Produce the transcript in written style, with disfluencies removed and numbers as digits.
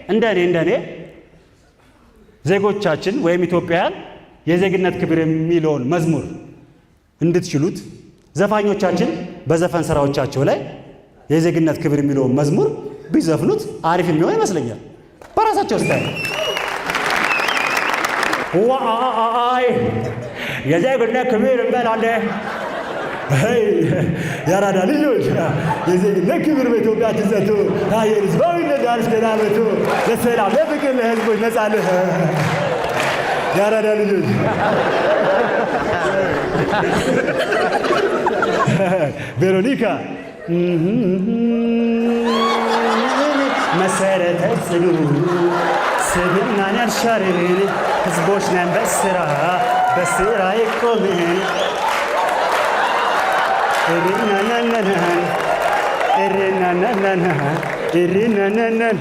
እንደኔ ዜጎቻችን ወይም ኢትዮጵያውያን የዜግነት ክብር የሚለውን መዝሙር እንድትችሉት ዘፋኞቻችን በዘፈን ስራዎቻቸው ላይ የዜግነት ክብር የሚለውን መዝሙር ቢዘፍኑት አሪፍ የሚሆን ይመስለኛል። በራሳቸው style። ዋይ፣ የዜግነት ክብር እንበላለን። የአራዳ ልጆች፣ የዜግነት ክብር በኢትዮጵያችን ጸንቶ፣ የህዝባዊነት ዳር እስከ ዳር መጥቶ፣ ለሰላም፣ ለፍቅር፣ ለህዝቦች ነጻነት፣ የአራዳ ልጆች። ቬሮኒካ፣ መሰረተ ጽኑ ስብናን ያልሻርን ህዝቦች ነን፣ በስራ በስራ የቆምን። እርናናናናን እርናናናናን እርናናናን።